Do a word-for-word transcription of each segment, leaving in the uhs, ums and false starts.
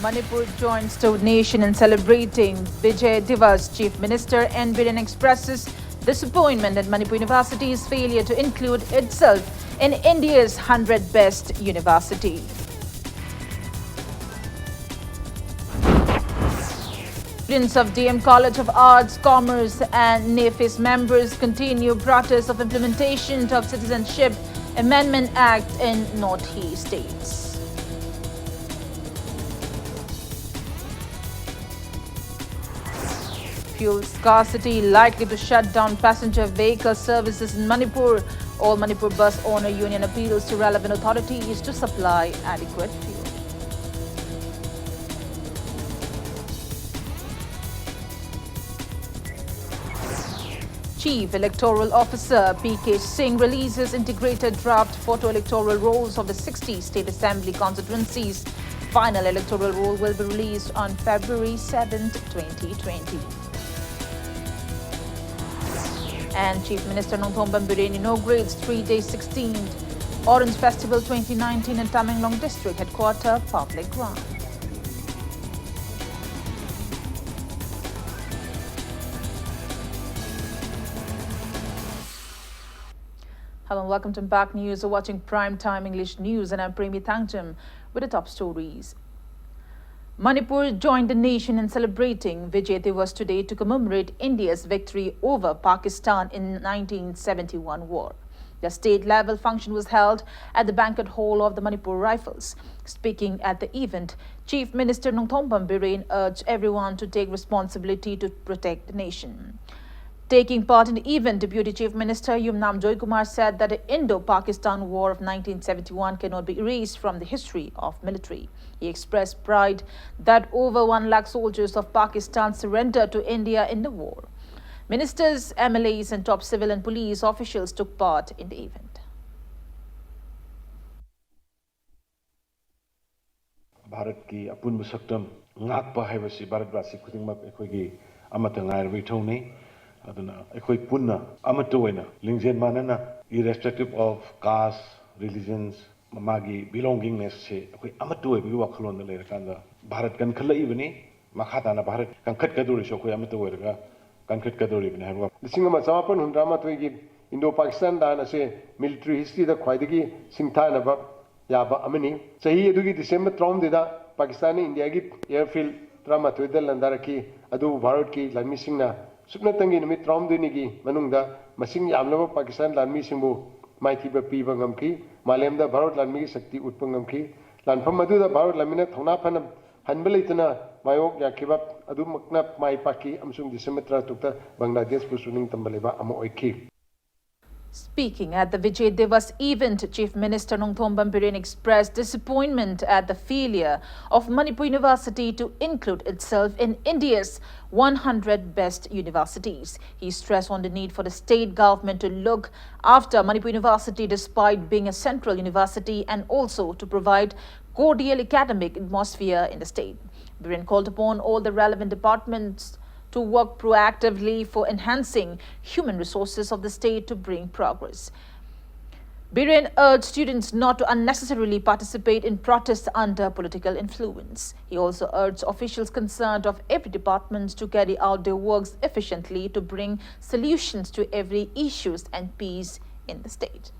Manipur joins the nation in celebrating Vijay Diwas. Chief Minister N Biren expresses disappointment at Manipur University's failure to include itself in India's one hundred best university. Students of D M College of Arts, Commerce and NAFIS members continue protests of implementation of Citizenship Amendment Act in Northeast states. Fuel scarcity likely to shut down passenger vehicle services in Manipur. All Manipur Bus Owner Union appeals to relevant authorities to supply adequate fuel. Chief Electoral Officer P K Singh releases integrated draft photo electoral rolls of the sixty state assembly constituencies. Final electoral roll will be released on February seventh, twenty twenty. And Chief Minister Nongthombam Biren inaugurates three-day sixteenth Orange Festival twenty nineteen in Tamenglong District Headquarter Public Ground. Hello and welcome to Impact News. You're watching Prime Time English News and I'm Premi Thangjam with the top stories. Manipur joined the nation in celebrating Vijay Diwas today to commemorate India's victory over Pakistan in nineteen seventy-one war. The state-level function was held at the banquet hall of the Manipur Rifles. Speaking at the event, Chief Minister Nongthombam Biren urged everyone to take responsibility to protect the nation. Taking part in the event, Deputy Chief Minister Yumnam Joykumar said that the Indo-Pakistan War of nineteen seventy-one cannot be erased from the history of military. He expressed pride that over one lakh soldiers of Pakistan surrendered to India in the war. Ministers, M L As, and top civil and police officials took part in the event. ꯚꯥꯔꯠꯀꯤ ꯑꯄꯨꯟꯕ ꯁꯛꯇꯝ ꯉꯥꯛꯄ ꯍꯥꯏꯕꯁꯤ ꯚꯥꯔꯠꯕꯥꯁꯤ ꯈꯨꯗꯤꯡꯃꯛ ꯑꯩꯈꯣꯏꯒꯤ ꯑꯃꯠꯇ ꯉꯥꯏꯔꯕ ꯏꯊꯧꯅꯤ꯫ ꯑꯗꯨꯅ ꯑꯩꯈꯣꯏ ꯄꯨꯟꯅ ꯑꯃꯠꯇ ꯑꯣꯏꯅ ꯂꯤꯡꯖꯦꯜ ꯃꯥꯟꯅꯅ, irrespective of caste, religions, ꯃꯥꯒꯤ ꯕꯤꯂꯣꯡꯒꯤꯡꯅꯦꯁꯁꯦ ꯑꯩꯈꯣꯏ ꯑꯃꯠꯇ ꯑꯣꯏꯕꯒꯤ ꯋꯥꯈꯜꯂꯣꯟꯗ ꯂꯩꯔꯀꯥꯟꯗ ꯚꯥꯔꯠ ꯀꯟꯈꯠꯂꯛꯏꯕꯅꯤ꯫ ꯃꯈꯥ ꯇꯥꯅ ꯚꯥꯔꯠ ꯀꯟꯈꯠꯀꯗꯧꯔꯤꯁꯨ ꯑꯩꯈꯣꯏ ꯑꯃꯠꯇ ꯑꯣꯏꯔꯒ ꯀꯟꯈꯠꯀꯗꯧꯔꯤꯕꯅꯤ ꯍꯥꯏꯕ꯫ ꯂꯤꯁꯤꯡ ꯑꯃ ꯆꯃꯥꯄꯟ ꯍꯨꯝꯗ꯭ꯔꯥ ꯃꯥꯊꯣꯏꯒꯤ ꯏꯟꯗꯣ ꯄꯥꯀꯤꯁꯇꯥꯟ ꯂꯥꯟ ꯑꯁꯦ ꯃꯤꯂꯤꯇꯔꯤ ꯍꯤꯁꯇ꯭ꯔꯤꯗ ꯈ꯭ꯋꯥꯏꯗꯒꯤ ꯁꯤꯡꯊꯥꯅꯕ ꯌꯥꯕ ꯑꯃꯅꯤ꯫ ꯆꯍꯤ ꯑꯗꯨꯒꯤ ꯗꯤꯁꯦꯝꯕꯔ ꯇꯔꯥꯍꯨꯝꯗꯣꯏꯗ ꯄꯥꯀꯤꯁꯇꯥꯟꯅ ꯏꯟꯗꯤꯌꯥꯒꯤ ꯑꯦꯌꯔꯐꯤꯜ ꯇꯔꯥꯃꯥꯊꯣꯏꯗ ꯂꯥꯟꯗꯥꯔꯛꯈꯤ꯫ ꯑꯗꯨꯕꯨ ꯚꯥꯔꯠꯀꯤ ꯂꯥꯟꯃꯤꯁꯤꯡꯅ ꯁꯨꯞꯅꯇꯪꯒꯤ ꯅꯨꯃꯤꯠ ꯇꯔꯥꯍꯨꯝꯗꯣꯏꯅꯤꯒꯤ ꯃꯅꯨꯡꯗ ꯃꯁꯤꯡ ꯌꯥꯝꯂꯕ ꯄꯥꯀꯤꯁꯇꯥꯟ ꯂꯥꯟꯃꯤꯁꯤꯡꯕꯨ ꯃꯥꯏꯊꯤꯕ ꯄꯤꯕ ꯉꯝꯈꯤ꯫ ꯃꯥꯂꯦꯝꯗ ꯚꯥꯔꯠ ꯂꯥꯟꯃꯤꯒꯤ ꯁꯛꯇꯤ ꯎꯠꯄ ꯉꯝꯈꯤ꯫ ꯂꯥꯟꯐꯝ ꯑꯗꯨꯗ ꯚꯥꯔꯠ ꯂꯥꯟꯃꯤꯅ ꯊꯧꯅꯥ ꯐꯅ ꯍꯟꯕ ꯂꯩꯇꯅ ꯃꯥꯌꯣꯛ ꯌꯥꯈꯤꯕ ꯑꯗꯨꯃꯛꯅ ꯃꯥꯏ ꯄꯥꯛꯈꯤ ꯑꯃꯁꯨꯡ ꯗꯤꯁꯦꯝꯕꯔ ꯇꯔꯥꯇꯔꯨꯛꯇ ꯕꯪꯒ꯭ꯂꯥꯗꯦꯁꯄꯨꯁꯨ ꯅꯤꯡꯇꯝꯕ ꯂꯩꯕꯥꯛ ꯑꯃ ꯑꯣꯏꯈꯤ꯫ Speaking at the Vijay Diwas event, Chief Minister Nongthombam Biren expressed disappointment at the failure of Manipur University to include itself in India's one hundred best universities. He stressed on the need for the state government to look after Manipur University despite being a central university and also to provide cordial academic atmosphere in the state. Biren called upon all the relevant departments to work proactively for enhancing human resources of the state to bring progress. Biren urged students not to unnecessarily participate in protests under political influence. He also urged officials concerned of every department to carry out their works efficiently to bring solutions to every issues and peace in the state.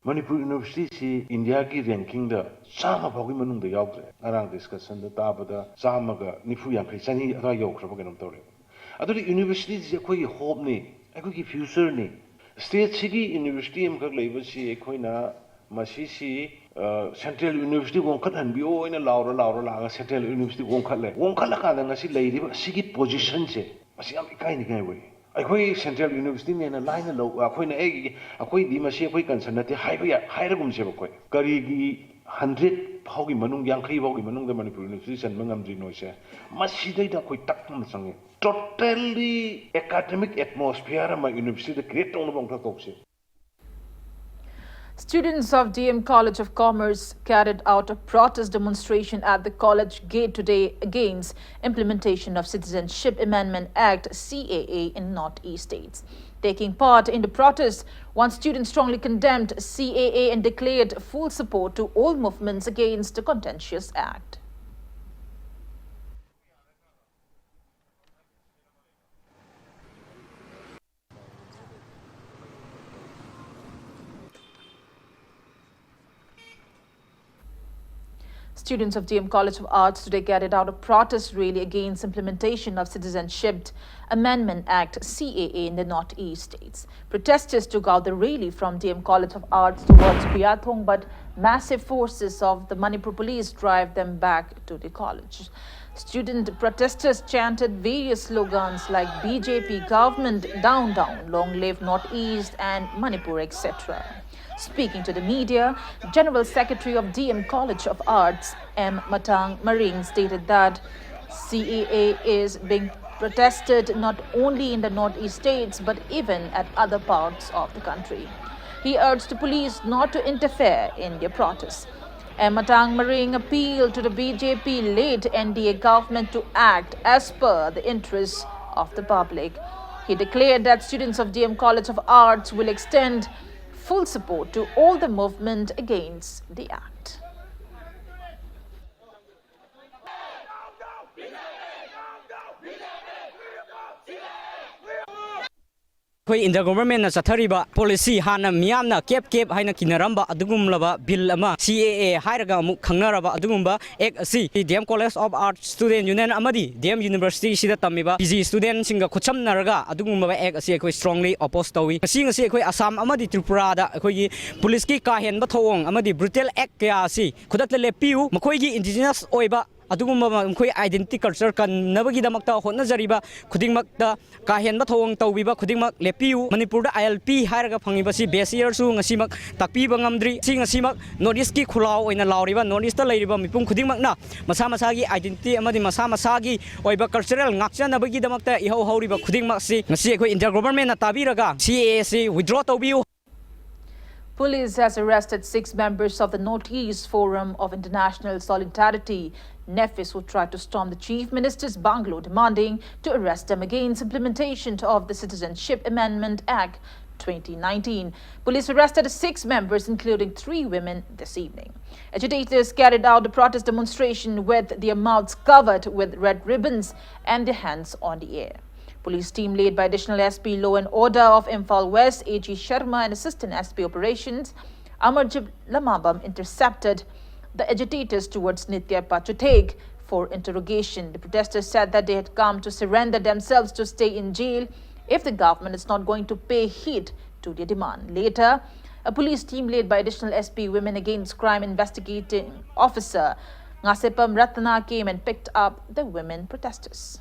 Manipur ꯌꯨꯅꯤꯚꯔꯁꯤꯇꯤꯁꯤ ꯏꯟꯗꯤꯌꯥꯒꯤ ꯔꯦꯡꯀꯤꯡꯗ ꯆꯥꯝꯃ ꯐꯥꯎꯒꯤ ꯃꯅꯨꯡꯗ ꯌꯥꯎꯗ꯭ꯔꯦ꯫ ꯉꯔꯥꯡ ꯗꯤꯁꯀꯁꯟꯗ ꯇꯥꯕꯗ ꯆꯥꯝꯃꯒ ꯅꯤꯐꯨ ꯌꯥꯡꯈꯩ, ꯆꯅꯤ ꯑꯗꯨꯋꯥꯏ ꯌꯧꯈ꯭ꯔꯕ ꯀꯩꯅꯣꯝ ꯇꯧꯔꯦ꯫ ꯑꯗꯨꯗꯤ ꯌꯨꯅꯤꯚꯔꯁꯤꯇꯤꯁꯤ ꯑꯩꯈꯣꯏꯒꯤ ꯍꯣꯞꯅꯤ, ꯑꯩꯈꯣꯏꯒꯤ ꯐ꯭ꯌꯨꯆꯔꯅꯤ꯫ ꯁ꯭ꯇꯦꯠꯁꯤꯒꯤ ꯌꯨꯅꯤꯚꯔꯁꯤꯇꯤ ꯑꯃꯈꯛ ꯂꯩꯕꯁꯤ ꯑꯩꯈꯣꯏꯅ ꯃꯁꯤꯁꯤ ꯁꯦꯟꯇ꯭ꯔꯦꯜ ꯌꯨꯅꯤꯚꯔꯁꯤꯇꯤ ꯋꯥꯡꯈꯠꯍꯟꯕꯤꯌꯣ ꯑꯣꯏꯅ ꯂꯥꯎꯔ ꯂꯥꯎꯔ ꯂꯥꯛꯑꯒ ꯁꯦꯟꯇ꯭ꯔꯦꯜ ꯌꯨꯅꯤꯚꯔꯁꯤꯇꯤ ꯋꯥꯡꯈꯠꯂꯦ꯫ ꯋꯥꯡꯈꯠꯂꯀꯥꯟꯗ ꯉꯁꯤ ꯂꯩꯔꯤꯕ ꯑꯁꯤꯒꯤ ꯄꯣꯖꯤꯁꯟꯁꯦ, ꯃꯁꯤ ꯌꯥꯝ ꯏꯀꯥꯏꯅꯤꯡꯉꯥꯏ ꯑꯣꯏ꯫ ꯑꯩꯈꯣꯏ ꯁꯦꯟꯇ꯭ꯔꯦꯜ ꯌꯨꯅꯤꯚꯔꯁꯤꯇꯤꯅꯦꯅ ꯂꯥꯏꯅ ꯂꯧ, ꯑꯩꯈꯣꯏꯅ ꯑꯩꯒꯤ, ꯑꯩꯈꯣꯏꯗꯤ ꯃꯁꯤ ꯑꯩꯈꯣꯏ ꯀꯟꯁꯔꯟ ꯅꯠꯇꯦ ꯍꯥꯏꯕ ꯌꯥꯏ, ꯍꯥꯏꯔꯒꯨꯝꯁꯦꯕ꯫ ꯑꯩꯈꯣꯏ ꯀꯔꯤꯒꯤ ꯍꯟꯗ꯭ꯔꯦꯠ ꯐꯥꯎꯒꯤ ꯃꯅꯨꯡ, ꯌꯥꯡꯈꯩ ꯐꯥꯎꯒꯤ ꯃꯅꯨꯡꯗ ꯃꯅꯤꯄꯨꯔ ꯌꯨꯅꯤꯚꯔꯁꯤꯇꯤ ꯆꯟꯕ ꯉꯝꯗ꯭ꯔꯤꯅꯣꯁꯦ, ꯃꯁꯤꯗꯩꯗ ꯑꯩꯈꯣꯏ ꯇꯛꯄ ꯑꯃ ꯆꯪꯉꯤ꯫ Totally academic atmosphere ꯑꯃ ꯌꯨꯅꯤꯚꯔꯁꯤꯇꯤꯗ ꯀ꯭ꯔꯤꯌꯦꯠ ꯇꯧꯅꯕ ꯑꯃꯈꯛ ꯇꯧꯁꯦ꯫ Students of D M College of Commerce carried out a protest demonstration at the college gate today against implementation of Citizenship Amendment Act, C A A, in Northeast states. Taking part in the protest, one student strongly condemned C A A and declared full support to all movements against the contentious act. Students of D M College of Arts today carried out a protest rally against implementation of Citizenship Amendment Act, C A A, in the Northeast states. Protesters took out the rally from D M College of Arts towards Byathong, but massive forces of the Manipur police drive them back to the college. Student protesters chanted various slogans like "B J P government down down," "Long live Northeast and Manipur," et cetera. Speaking to the media, General Secretary of D M College of Arts, M Matang Maring, stated that C A A is being protested not only in the Northeast states but even at other parts of the country. He urged the police not to interfere in their protests. M Matang Maring appealed to the B J P-led N D A government to act as per the interests of the public. He declared that students of D M College of Arts will extend full support to all the movement against the act. ꯑꯩꯈꯣꯏ India ꯒꯣꯚꯔꯟꯃꯦꯟꯠꯅ ꯆꯠꯊꯔꯤꯕ policy, ꯍꯥꯟꯅ ꯃꯤꯌꯥꯝꯅ ꯀꯦꯞ ꯀꯦꯞ ꯍꯥꯏꯅ ꯀꯤꯅꯔꯝꯕ ꯑꯗꯨꯒꯨꯝꯂꯕ bill ꯑꯃ, ꯁꯤ ꯑꯦ ꯑꯦ ꯍꯥꯏꯔꯒ ꯑꯃꯨꯛ ꯈꯪꯅꯔꯕ ꯑꯗꯨꯒꯨꯝꯕ ꯑꯦꯛ ꯑꯁꯤ D M college of arts student union ꯑꯃꯗꯤ ꯗꯤ ꯑꯦꯝ ꯌꯨꯅꯤꯚꯔꯁꯤꯇꯤꯁꯤꯗ ꯇꯝꯃꯤꯕ ꯄꯤ ꯖꯤ ꯁ꯭ꯇꯨꯗꯦꯟꯠꯁꯤꯡꯒ ꯈꯨꯠꯁꯝꯅꯔꯒ ꯑꯗꯨꯒꯨꯝꯂꯕ ꯑꯦꯛ ꯑꯁꯤ ꯑꯩꯈꯣꯏ ꯁ꯭ꯇꯔꯣꯡꯂꯤ ꯑꯣꯄꯣꯖ ꯇꯧꯏ꯫ ꯉꯁꯤ, ꯉꯁꯤ ꯑꯩꯈꯣꯏ ꯑꯁꯥꯝ ꯑꯃꯗꯤ ꯇ꯭ꯔꯤꯄꯨꯔꯥꯗ ꯑꯩꯈꯣꯏꯒꯤ ꯄꯨꯂꯤꯁꯀꯤ ꯀꯥ ꯍꯦꯟꯕ ꯊꯧꯑꯣꯡ ꯑꯃꯗꯤ ꯕ꯭ꯔꯨꯇꯦꯜ ꯑꯦꯛ ꯀꯌꯥ ꯑꯁꯤ ꯈꯨꯗꯛꯇ ꯂꯦꯞꯄꯤꯌꯨ꯫ ꯃꯈꯣꯏꯒꯤ ꯏꯟꯗꯤꯖꯤꯅꯁ ꯑꯣꯏꯕ ꯑꯗꯨꯒꯨꯝꯕ ꯃꯈꯣꯏ ꯑꯥꯏꯗꯦꯟꯇꯤꯇꯤ ꯀꯜꯆꯔ ꯀꯟꯅꯕꯒꯤꯗꯃꯛꯇ ꯍꯣꯠꯅꯖꯔꯤꯕ ꯈꯨꯗꯤꯡꯃꯛꯇ ꯀꯥ ꯍꯦꯟꯕ ꯊꯧꯑꯣꯡ ꯇꯧꯕꯤꯕ ꯈꯨꯗꯤꯡꯃꯛ ꯂꯦꯞꯄꯤꯌꯨ꯫ ꯃꯅꯤꯄꯨꯔꯗ ꯑꯥꯏ ꯑꯦꯜ ꯄꯤ ꯍꯥꯏꯔꯒ ꯐꯪꯉꯤꯕꯁꯤ ꯕꯦꯁ ꯏꯌꯔꯁꯨ ꯉꯁꯤꯃꯛ ꯇꯥꯛꯄꯤꯕ ꯉꯝꯗ꯭ꯔꯤ꯫ ꯁꯤ ꯉꯁꯤꯃꯛ ꯅꯣꯔꯠ ꯏꯁ꯭ꯠꯀꯤ ꯈꯨꯜꯂꯥꯎ ꯑꯣꯏꯅ ꯂꯥꯎꯔꯤꯕ ꯅꯣꯔꯠ ꯏꯁ꯭ꯠꯇ ꯂꯩꯔꯤꯕ ꯃꯤꯄꯨꯝ ꯈꯨꯗꯤꯡꯃꯛꯅ ꯃꯁꯥ ꯃꯁꯥꯒꯤ ꯑꯥꯏꯗꯦꯟꯇꯤꯇꯤ ꯑꯃꯗꯤ ꯃꯁꯥ ꯃꯁꯥꯒꯤ ꯑꯣꯏꯕ ꯀꯜꯆꯔꯦꯜ ꯉꯥꯛꯆꯅꯕꯒꯤꯗꯃꯛꯇ ꯏꯍꯧ ꯍꯧꯔꯤꯕ ꯈꯨꯗꯤꯡꯃꯛꯁꯤ ꯉꯁꯤ ꯑꯩꯈꯣꯏ ꯏꯟꯗꯤꯌꯥ ꯒꯣꯚꯔꯟꯃꯦꯟꯠꯅ ꯇꯥꯕꯤꯔꯒ ꯁꯤ ꯑꯦ ꯑꯦ ꯑꯁꯤ ꯋꯤꯗ꯭ꯔꯣ ꯇꯧꯕꯤꯌꯨ꯫ Police has arrested six members of the Northeast Forum of International Solidarity, NEFIS, who tried to storm the Chief Minister's bungalow, demanding to arrest them against implementation of the Citizenship Amendment Act twenty nineteen. Police arrested six members, including three women, this evening. Agitators carried out the protest demonstration with their mouths covered with red ribbons and their hands on the air. Police team led by Additional S P Law and Order of Imphal West, A G Sharma, and Assistant S P Operations Amarjit Lamabam intercepted the agitators towards Nitya Pachuteg for interrogation. The protesters said that they had come to surrender themselves to stay in jail if the government is not going to pay heed to their demand. Later, a police team led by Additional S P Women Against Crime Investigating Officer Ngasepam Ratna came and picked up the women protesters.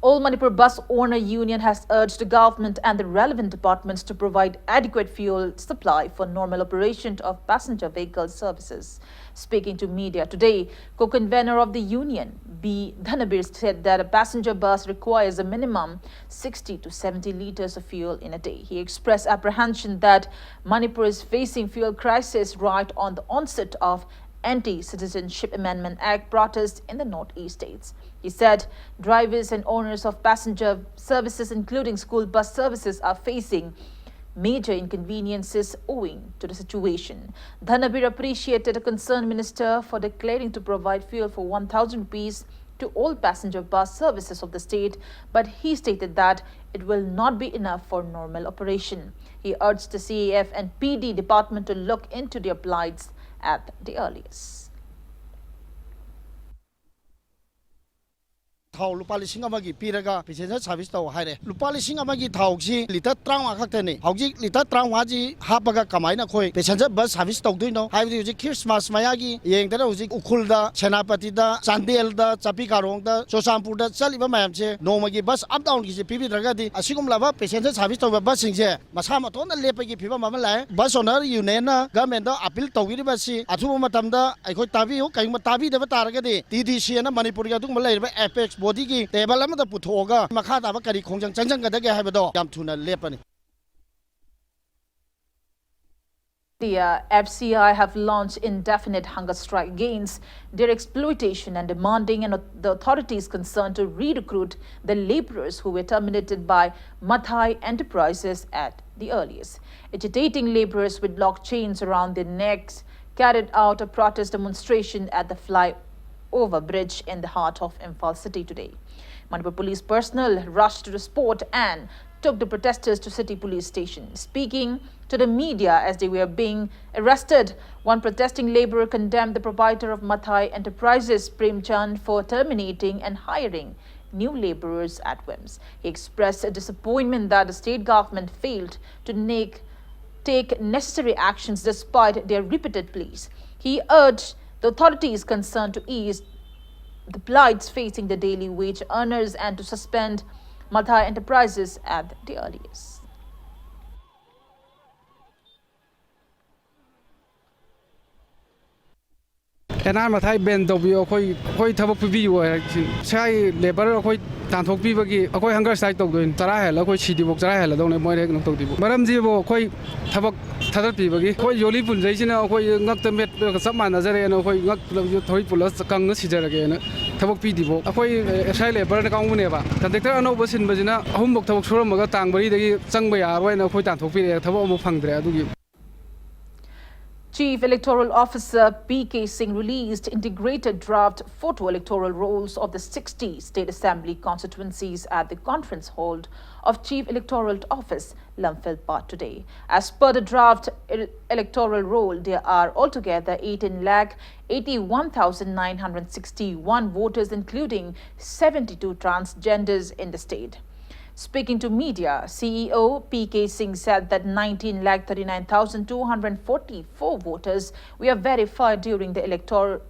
All Manipur Bus Owner Union has urged the government and the relevant departments to provide adequate fuel supply for normal operation of passenger vehicle services. Speaking to media today, co-convener of the union, B Dhanabir, said that a passenger bus requires a minimum sixty to seventy liters of fuel in a day. He expressed apprehension that Manipur is facing fuel crisis right on the onset of Anti-Citizenship Amendment Act protests in the Northeast states. He said drivers and owners of passenger services, including school bus services, are facing major inconveniences owing to the situation. Dhanabir appreciated the concerned minister for declaring to provide fuel for one thousand rupees to all passenger bus services of the state, but he stated that it will not be enough for normal operation. He urged the C A F and P D department to look into their plights at the earliest. ꯊꯥꯎ ꯂꯨꯄꯥ ꯂꯤꯁꯤꯡ ꯑꯃꯒꯤ ꯄꯤꯔꯒ passenger service ꯇꯧ ꯍꯥꯏꯔꯦ꯫ ꯂꯨꯄꯥ ꯂꯤꯁꯤꯡ ꯑꯃꯒꯤ ꯊꯥꯎꯁꯤ ꯂꯤꯇꯔ ꯇꯔꯥꯃꯉꯥ ꯈꯛꯇꯅꯤ꯫ ꯍꯧꯖꯤꯛ ꯂꯤꯇꯔ ꯇꯔꯥꯃꯉꯥꯁꯤ ꯍꯥꯞꯄꯒ ꯀꯃꯥꯏꯅ ꯑꯩꯈꯣꯏ ꯄꯦꯁꯦꯟꯖꯔ ꯕꯁ ꯁꯥꯔꯚꯤꯁ ꯇꯧꯗꯣꯏꯅꯣ? ꯍꯥꯏꯕꯗꯤ ꯍꯧꯖꯤꯛ ꯈ꯭ꯔꯤꯁꯃꯥꯁ ꯃꯌꯥꯒꯤ ꯌꯦꯡꯗꯅ ꯍꯧꯖꯤꯛ ꯎꯈ꯭ꯔꯨꯜꯗ, ꯁꯦꯅꯥꯄꯇꯤꯗ, ꯆꯥꯟꯗꯦꯜꯗ, ꯆꯥꯄꯤ ꯀꯥꯔꯣꯡꯗ, ꯆꯨꯔꯆꯥꯟꯄꯨꯔꯗ ꯆꯠꯂꯤꯕ ꯃꯌꯥꯝꯁꯦ ꯅꯣꯡꯃꯒꯤ ꯕꯁ ꯑꯞ ꯗꯥꯎꯟꯒꯤꯁꯦ ꯄꯤꯕꯤꯗ꯭ꯔꯒꯗꯤ ꯑꯁꯤꯒꯨꯝꯂꯕ ꯄꯦꯁꯦꯟꯖꯔ ꯁꯥꯔꯚꯤꯁ ꯇꯧꯕ ꯕꯁꯁꯤꯡꯁꯦ ꯃꯁꯥ ꯃꯇꯣꯟꯗ ꯂꯦꯞꯄꯒꯤ ꯐꯤꯕꯝ ꯑꯃ ꯂꯥꯛꯑꯦ꯫ ꯕꯁ ꯑꯣꯅꯔ ꯌꯨꯅꯤꯌꯟꯅ ꯒꯚꯔꯟꯃꯦꯟꯗ ꯑꯄꯤꯜ ꯇꯧꯕꯤꯔꯤꯕ ꯑꯁꯤ ꯑꯊꯨꯕ ꯃꯇꯝꯗ ꯑꯩꯈꯣꯏ ꯇꯥꯕꯤꯌꯨ꯫ ꯀꯩꯒꯨꯝꯕ ꯇꯥꯕꯤꯗꯕ ꯇꯥꯔꯒꯗꯤ ꯇꯤ ꯗꯤ ꯁꯤ ꯑꯅ ꯃꯅꯤꯄꯨꯔꯒꯤ ꯑꯗꯨꯒꯨꯝꯕ ꯂꯩꯔꯤꯕ ꯑꯦꯄꯦꯛꯁ ꯕꯣꯗꯤꯒꯤ ꯇꯦꯕꯜ ꯑꯃꯗ ꯄꯨꯊꯣꯛꯑꯒ ꯃꯈꯥ ꯇꯥꯕ ꯀꯔꯤ ꯈꯣꯡꯖꯪ ꯆꯪꯁꯤꯟꯒꯗꯒꯦ ꯍꯥꯏꯕꯗꯣ ꯌꯥꯝ ꯊꯨꯅ ꯂꯦꯞꯄꯅꯤ꯫ The uh, F C I have launched indefinite hunger strike against their exploitation and demanding an, the authorities concerned to re-recruit the laborers who were terminated by Mathai Enterprises at the earliest. Agitating laborers with locked chains around their necks carried out a protest demonstration at the flyover bridge in the heart of Imphal city today. Manipur police personnel rushed to the spot and took the protesters to city police station. Speaking to the media as they were being arrested, one protesting laborer condemned the proprietor of Mathai Enterprises, Prem Chand, for terminating and hiring new laborers at whims. He expressed a disappointment that the state government failed to make, take necessary actions despite their repeated pleas. He urged the authorities concerned to ease the plights facing the daily wage earners and to suspend Mathai Enterprises at the earliest. N R ꯃꯊꯥꯏ ꯕꯦꯟ ꯇꯧꯕꯤꯌꯨ, ꯑꯩꯈꯣꯏ ꯑꯩꯈꯣꯏ ꯊꯕꯛ ꯄꯤꯕꯤꯌꯨ ꯍꯥꯏꯔꯁꯤ꯫ ꯁ꯭ꯋꯥꯏ labour ꯑꯩꯈꯣꯏ ꯇꯥꯟꯊꯣꯛꯄꯤꯕꯒꯤ ꯑꯩꯈꯣꯏ ꯍꯪꯒꯔ ꯁ꯭ꯇ꯭ꯔꯥꯏꯛ ꯇꯧꯗꯣꯏꯅꯤ꯫ ꯆꯔꯥ ꯍꯦꯜꯂ ꯑꯩꯈꯣꯏ ꯁꯤꯗꯤꯐꯥꯎ ꯆꯔꯥ ꯍꯦꯜꯂꯗꯧꯅꯦ, ꯃꯣꯏꯅ ꯍꯦꯛ ꯀꯩꯅꯣ ꯇꯧꯗꯦꯕ꯫ ꯃꯔꯝꯁꯤꯕꯨ ꯑꯩꯈꯣꯏ ꯊꯕꯛ ꯊꯥꯗꯠꯄꯤꯕꯒꯤ ꯑꯩꯈꯣꯏ ꯌꯣꯜꯂꯤ ꯄꯨꯟꯖꯩꯁꯤꯅ ꯑꯩꯈꯣꯏ ꯉꯛꯇ ꯃꯦꯠꯄꯒ ꯆꯞ ꯃꯥꯟꯅꯖꯔꯦꯅ ꯑꯩꯈꯣꯏ ꯉꯛ ꯊꯧꯔꯤ ꯄꯨꯜꯂ ꯀꯪꯉ ꯁꯤꯖꯔꯒꯦꯅ ꯊꯕꯛ ꯄꯤꯗꯤꯕꯣ꯫ ꯑꯩꯈꯣꯏ ꯑꯦꯁ ꯑꯥꯏ ꯂꯦꯕꯔ ꯀꯥꯡꯕꯨꯅꯦꯕ꯫ ꯀꯟꯇ꯭ꯔꯦꯛꯇꯔ ꯑꯅꯧꯕ ꯁꯤꯟꯕꯁꯤꯅ ꯑꯍꯨꯝꯐꯧ ꯊꯕꯛ ꯁꯨꯔꯝꯃꯒ ꯇꯥꯡ ꯃꯔꯤꯗꯒꯤ ꯆꯪꯕ ꯌꯥꯔꯣꯏꯅ ꯑꯩꯈꯣꯏ ꯇꯥꯟꯊꯣꯛꯄꯤꯔꯛꯑꯦ, ꯊꯕꯛ ꯑꯃꯨꯛ ꯐꯪꯗ꯭ꯔꯦ꯫ ꯑꯗꯨꯒꯤ Chief Electoral Officer P K Singh released integrated draft photo electoral rolls of the sixty State Assembly constituencies at the conference hall of Chief Electoral Office, Lamphel Part today. As per the draft el- electoral roll, there are altogether eighteen lakh eighty-one thousand nine hundred sixty-one voters, including seventy-two transgenders in the state. Speaking to media, C E O P K Singh said that nineteen lakh thirty-nine thousand two hundred forty-four voters were verified during the electoral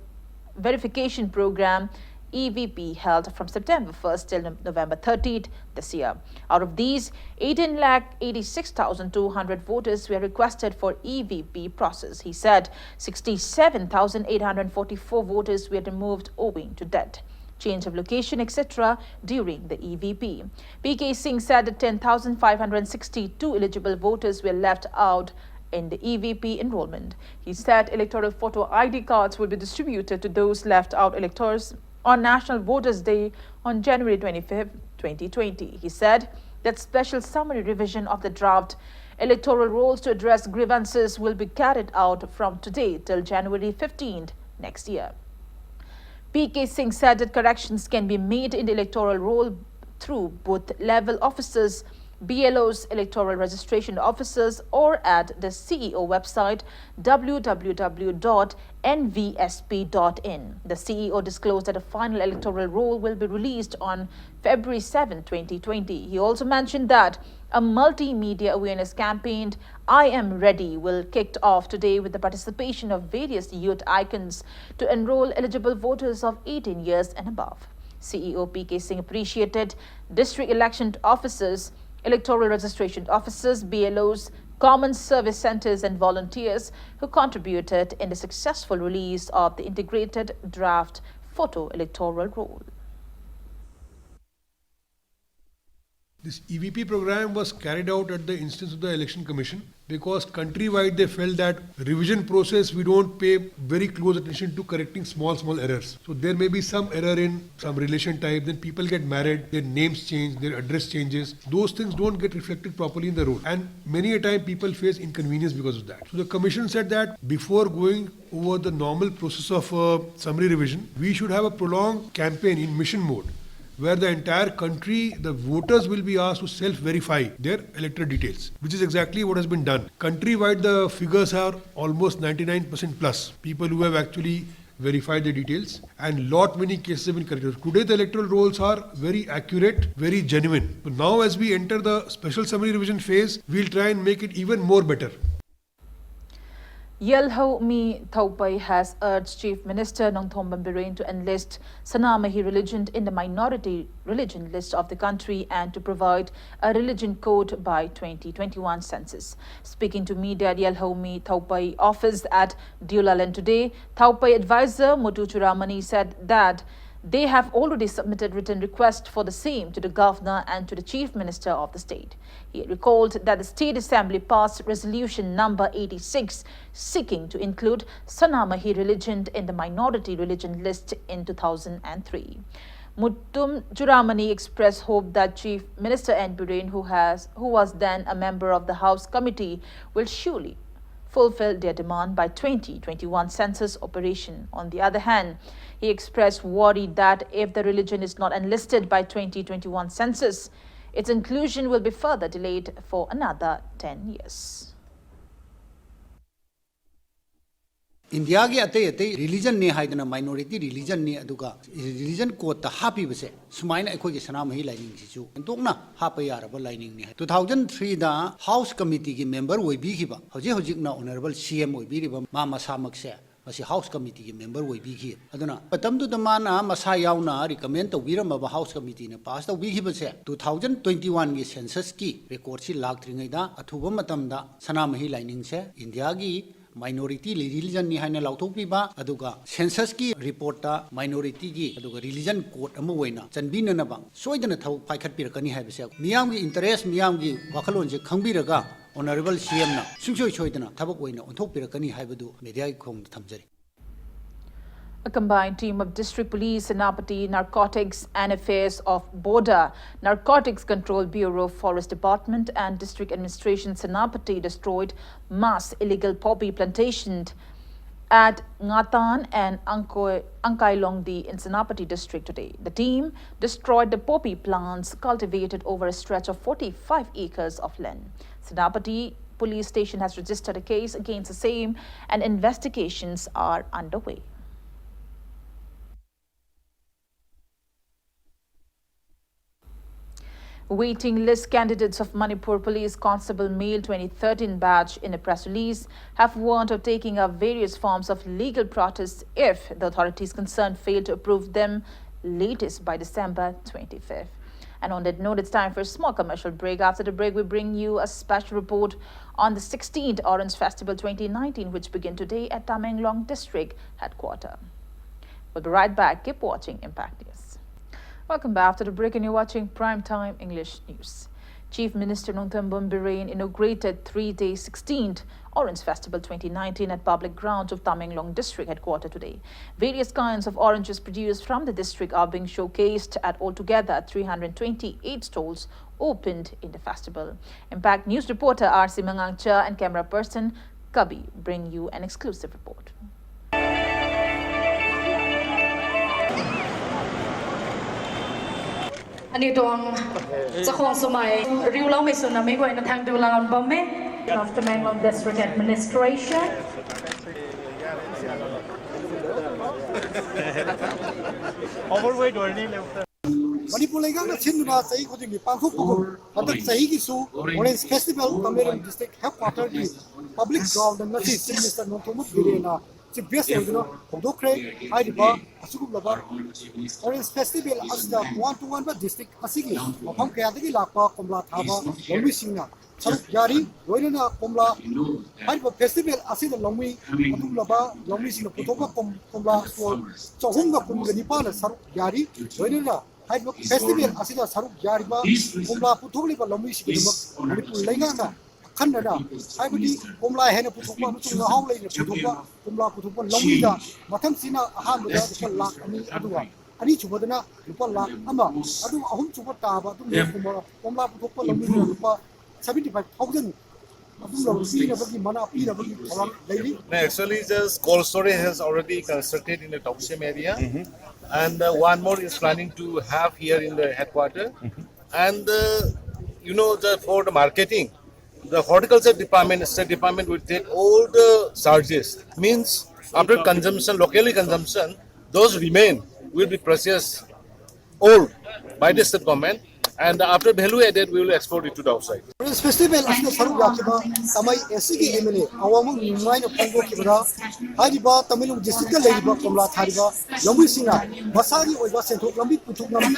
verification program, E V P, held from September first till November thirtieth this year. Out of these, eighteen lakh eighty-six thousand two hundred voters were requested for E V P process. He said sixty-seven thousand eight hundred forty-four voters were removed owing to death. change of location, et cetera during the E V P. P K Singh said that ten thousand five hundred sixty-two eligible voters were left out in the E V P enrollment. He said electoral photo I D cards will be distributed to those left out electors on National Voters' Day on January twenty-fifth, twenty twenty. He said that special summary revision of the draft electoral rolls to address grievances will be carried out from today till January fifteenth next year. P K Singh said that corrections can be made in the electoral roll through booth level offices, B L Os, electoral registration offices, or at the C E O website, w w w dot n v s p dot in. The C E O disclosed that a final electoral roll will be released on February seventh, twenty twenty. He also mentioned that a multimedia awareness campaign, I Am Ready, will kicked off today with the participation of various youth icons to enroll eligible voters of eighteen years and above. C E O P K Singh appreciated district election officers, electoral registration officers, B L Os, common service centers, and volunteers who contributed in the successful release of the integrated draft photo electoral roll. This E V P program was carried out at the instance of the Election Commission because countrywide they felt that revision process, we don't pay very close attention to correcting small, small errors. So there may be some error in some relation type, then people get married, their names change, their address changes. Those things don't get reflected properly in the roll. And many a time people face inconvenience because of that. So the commission said that before going over the normal process of uh, summary revision, we should have a prolonged campaign in mission mode where the entire country, the voters will be asked to self-verify their electoral details, which is exactly what has been done. Countrywide, the figures are almost ninety-nine percent plus people who have actually verified the details, and lot many cases have been corrected. Today, the electoral rolls are very accurate, very genuine. So now, as we enter the special summary revision phase, we'll try and make it even more better. Yelhomi Thoupei has urged Chief Minister Nongthombam Biren to enlist Sanamahi religion in the minority religion list of the country and to provide a religion code by twenty twenty-one census. Speaking to media at Yelhomi Thoupei office at Deulaland today, Thoupei advisor Muthu Churamani said that They have already submitted written request for the same to the governor and to the chief minister of the state. He recalled that the state assembly passed resolution number eighty-six seeking to include Sanamahi religion in the minority religion list in two thousand three. Muttum Churamani expressed hope that Chief Minister N Biren, who has, who was then a member of the House committee, will surely fulfill their demand by twenty twenty-one census operation. On the other hand, he expressed worry that if the religion is not enlisted by twenty twenty-one census, its inclusion will be further delayed for another ten years. ꯏꯟꯗꯤꯌꯥꯒꯤ ꯑꯇꯩ ꯑꯇꯩ ꯔꯤꯂꯤꯖꯟꯅꯤ ꯍꯥꯏꯗꯅ minority ꯔꯤꯂꯤꯖꯟꯅꯤ ꯑꯗꯨꯒ religion ꯀꯣꯗꯇ ꯍꯥꯞꯄꯤꯕꯁꯦ ꯁꯨꯃꯥꯏꯅ ꯑꯩꯈꯣꯏꯒꯤ ꯁꯅꯥꯃꯍꯤ ꯂꯥꯏꯅꯤꯡꯁꯤꯁꯨ ꯍꯦꯟꯗꯣꯛꯅ ꯍꯥꯞꯄ ꯌꯥꯔꯕ ꯂꯥꯏꯅꯤꯡꯅꯤ ꯍꯥꯏ꯫ ꯇꯨ ꯊꯥꯎꯖꯟ ꯊ꯭ꯔꯤꯗ ꯍꯥꯎꯁ ꯀꯃꯤꯇꯤꯒꯤ ꯃꯦꯝꯕꯔ ꯑꯣꯏꯕꯤꯈꯤꯕ ꯍꯧꯖꯤꯛ ꯍꯧꯖꯤꯛꯅ ꯑꯣꯅꯔꯦꯕꯜ ꯁꯤ ꯑꯦꯝ ꯑꯣꯏꯕꯤꯔꯤꯕ ꯃꯥ ꯃꯁꯥꯃꯛꯁꯦ ꯃꯁꯤ ꯍꯥꯎꯁ ꯀꯃꯤꯇꯤꯒꯤ ꯃꯦꯝꯕꯔ ꯑꯣꯏꯕꯤꯈꯤ꯫ ꯑꯗꯨꯅ ꯃꯇꯝꯗꯨꯗ ꯃꯥꯅ ꯃꯁꯥ ꯌꯥꯎꯅ ꯔꯤꯀꯃꯦꯟ ꯇꯧꯕꯤꯔꯝꯃꯕ ꯍꯥꯎꯁ ꯀꯃꯤꯇꯤꯅ ꯄꯥꯁ ꯇꯧꯕꯤꯈꯤꯕꯁꯦ ꯇꯨ ꯊꯥꯎꯖꯟ ꯇ꯭ꯋꯦꯟꯇꯤ ꯋꯥꯟꯒꯤ ꯁꯦꯟꯁꯁꯀꯤ ꯔꯦꯀꯣꯔꯠꯁꯤ ꯂꯥꯛꯇ꯭ꯔꯤꯉꯩꯗ ꯑꯊꯨꯕ ꯃꯇꯝꯗ ꯁꯅꯥꯃꯍꯤ ꯂꯥꯏꯅꯤꯡꯁꯦ ꯏꯟꯗꯤꯌꯥꯒꯤ ꯃꯥꯏꯅꯣꯔꯤꯇꯤ ꯔꯤꯂꯤꯖꯟꯅꯤ ꯍꯥꯏꯅ ꯂꯥꯎꯊꯣꯛꯄꯤꯕ ꯑꯗꯨꯒ ꯁꯦꯟꯁꯁꯀꯤ ꯔꯤꯄꯣꯔꯠꯇ ꯃꯥꯏꯅꯣꯔꯤꯇꯤꯒꯤ ꯑꯗꯨꯒ ꯔꯤꯂꯤꯖꯟ ꯀꯣꯗ ꯑꯃ ꯑꯣꯏꯅ ꯆꯟꯕꯤꯅꯅꯕ ꯁꯣꯏꯗꯅ ꯊꯕꯛ ꯄꯥꯏꯈꯠꯄꯤꯔꯛꯀꯅꯤ ꯍꯥꯏꯕꯁꯦ ꯃꯤꯌꯥꯝꯒꯤ ꯏꯟꯇꯔꯦꯁ ꯃꯤꯌꯥꯝꯒꯤ ꯋꯥꯈꯜꯂꯣꯟꯁꯦ ꯈꯪꯕꯤꯔꯒ ꯑꯣꯅꯔꯦꯕꯜ ꯁꯤ ꯑꯦꯝꯅ ꯁꯨꯡꯁꯣꯏ ꯁꯣꯏꯗꯅ ꯊꯕꯛ ꯑꯣꯏꯅ ꯑꯣꯟꯊꯣꯛꯄꯤꯔꯛꯀꯅꯤ ꯍꯥꯏꯕꯗꯨ ꯃꯦꯗꯤꯌꯥꯒꯤ ꯈꯣꯡꯗ ꯊꯝꯖꯔꯤ꯫ A combined team of District Police, Senapati, Narcotics and Affairs of Border, Narcotics Control Bureau, Forest Department, and District Administration Senapati destroyed mass illegal poppy plantation at Ngatan and Angkoi- Ankailongdi in Senapati district today. The team destroyed the poppy plants cultivated over a stretch of forty-five acres of land. Senapati Police Station has registered a case against the same and investigations are underway. Waiting list candidates of Manipur Police Constable Male twenty thirteen batch in a press release have warned of taking up various forms of legal protests if the authorities concerned fail to approve them latest by December twenty-fifth. And on that note, it's time for a small commercial break. After the break, we bring you a special report on the sixteenth Orange Festival twenty nineteen, which began today at Tamenglong District Headquarter. We'll be right back. Keep watching Impact News. Welcome back. After the break, and you're watching Prime Time English News. Chief Minister Nongthombam Biren inaugurated three-day sixteenth Orange Festival twenty nineteen at public grounds of Tamenglong District Headquarter today. Various kinds of oranges produced from the district are being showcased at altogether three hundred twenty-eight stalls opened in the festival. Impact News reporter R C Mangangcha and camera person Kabi bring you an exclusive report. Anitong Sakhong Sumai, Riu Lau Mei Sun, Amei Guai, Nathang Du Lang Bame, of Tamenglong District Administration. Overweight ꯑꯣꯏꯔꯅꯤ꯫ ꯃꯅꯤꯄꯨꯔ ꯂꯩꯉꯥꯛꯅ ꯁꯤꯟꯗꯨꯅ ꯆꯍꯤ ꯈꯨꯗꯤꯡꯒꯤ ꯄꯥꯡꯊꯣꯛꯄꯒꯨꯝ ꯍꯟꯗꯛ ꯆꯍꯤꯒꯤꯁꯨ Orange Festival Tamenglong District Headquarter ꯒꯤ public ground ꯗ ꯉꯁꯤ Chief Minister Nongthombam ꯕꯤꯔꯦꯟꯅ chief guest ꯑꯣꯏꯗꯨꯅ ꯍꯧꯗꯣꯛꯈ꯭ꯔꯦ꯫ ꯍꯥꯏꯔꯤꯕ ꯑꯁꯤꯒꯨꯝꯂꯕ Orange Festival ꯑꯁꯤꯗ ꯇꯣꯉꯥꯟ ꯇꯣꯉꯥꯟꯕ district ꯑꯁꯤꯒꯤ ꯃꯐꯝ ꯀꯌꯥꯗꯒꯤ ꯂꯥꯛꯄ ꯀꯣꯝꯂꯥ ꯊꯥꯕ ꯂꯧꯃꯤꯁꯤꯡꯅ ꯁꯔꯨꯛ ꯌꯥꯔꯤ꯫ ꯂꯣꯏꯅꯅ ꯀꯣꯝꯂꯥ ꯍꯥꯏꯔꯤꯕ festival ꯑꯁꯤꯗ ꯂꯧꯃꯤ ꯑꯗꯨꯒꯨꯝꯂꯕ ꯂꯧꯃꯤꯁꯤꯡꯅ ꯄꯨꯊꯣꯛꯄ ꯀꯣꯝ- ꯀꯣꯝꯂꯥ store ꯆꯍꯨꯝꯒ ꯀꯨꯟꯒ ꯅꯤꯄꯥꯟꯅ ꯁꯔꯨꯛ ꯌꯥꯔꯤ꯫ ꯂꯣꯏꯅꯅ ꯍꯥꯏꯔꯤꯕ festival ꯑꯁꯤꯗ ꯁꯔꯨꯛ ꯌꯥꯔꯤꯕ ꯀꯣꯝꯂꯥ ꯄꯨꯊꯣꯛꯂꯤꯕ ꯂꯧꯃꯤꯁꯤꯡꯒꯤꯗꯃꯛ ꯃꯅꯤꯄꯨꯔ ꯂꯩꯉꯥꯛꯅ ꯑꯈꯟꯅꯅ ꯍꯥꯏꯕꯗꯤ ꯀꯣꯝꯂꯥ ꯍꯦꯟꯅ ꯄꯨꯊꯣꯛꯄ ꯑꯃꯁꯨꯡ ꯃꯍꯥꯎ ꯂꯩꯅ ꯄꯨꯊꯣꯛꯄ ꯀꯣꯝꯂꯥ ꯄꯨꯊꯣꯛꯄ ꯂꯧꯃꯤꯗ ꯃꯊꯪꯁꯤꯅ ꯑꯍꯥꯟꯕꯗ ꯂꯨꯄꯥ ꯂꯥꯈ ꯑꯅꯤ, ꯑꯗꯨꯒ ꯑꯅꯤꯁꯨꯕꯗꯅ ꯂꯨꯄꯥ ꯂꯥꯈ ꯑꯃ, ꯑꯗꯨꯒ ꯑꯍꯨꯝꯁꯨꯕ ꯇꯥꯕ ꯑꯗꯨꯒꯨꯝꯕ ꯀꯣꯝꯂꯥ ꯄꯨꯊꯣꯛꯄ ꯂꯧꯃꯤꯗꯨꯅ ꯂꯨꯄꯥ seventy five thousand ꯑꯗꯨꯝ ꯄꯤꯅꯕꯒꯤ ꯃꯅꯥ ꯄꯤꯅꯕꯒꯤ ꯊꯧꯔꯥꯡ ꯂꯩꯔꯤ꯫ No, actually, this cold storage has already constructed in the Taoshim area, and uh, one more is planning to have here in the headquarter. And uh, you know, the, for the marketing, the horticulture department, state department will take all the charges. Means after consumption, locally consumption, those remain will be processed all by the state government. And after value added, we will export it to the outside. Orange Festival ꯑꯁꯤꯗ ꯁꯔꯨꯛ ꯌꯥꯈꯤꯕ ꯇꯥꯃꯩ ꯑꯦꯁ ꯁꯤꯒꯤ M L A ꯑꯋꯥꯡꯕꯝ ꯅꯤꯡꯃꯥꯏꯅ ꯐꯣꯡꯗꯣꯛꯈꯤꯕꯗ, ꯍꯥꯏꯔꯤꯕ Tamenglong district ꯂꯩꯔꯤꯕ ꯀꯣꯝꯂꯥ ꯊꯥꯔꯤꯕ ꯂꯧꯃꯤꯁꯤꯡꯅ ꯃꯁꯥꯒꯤ ꯑꯣꯏꯕ ꯁꯦꯟꯊꯣꯛ ꯂꯝꯕꯤ ꯄꯨꯊꯣꯛꯅꯕ,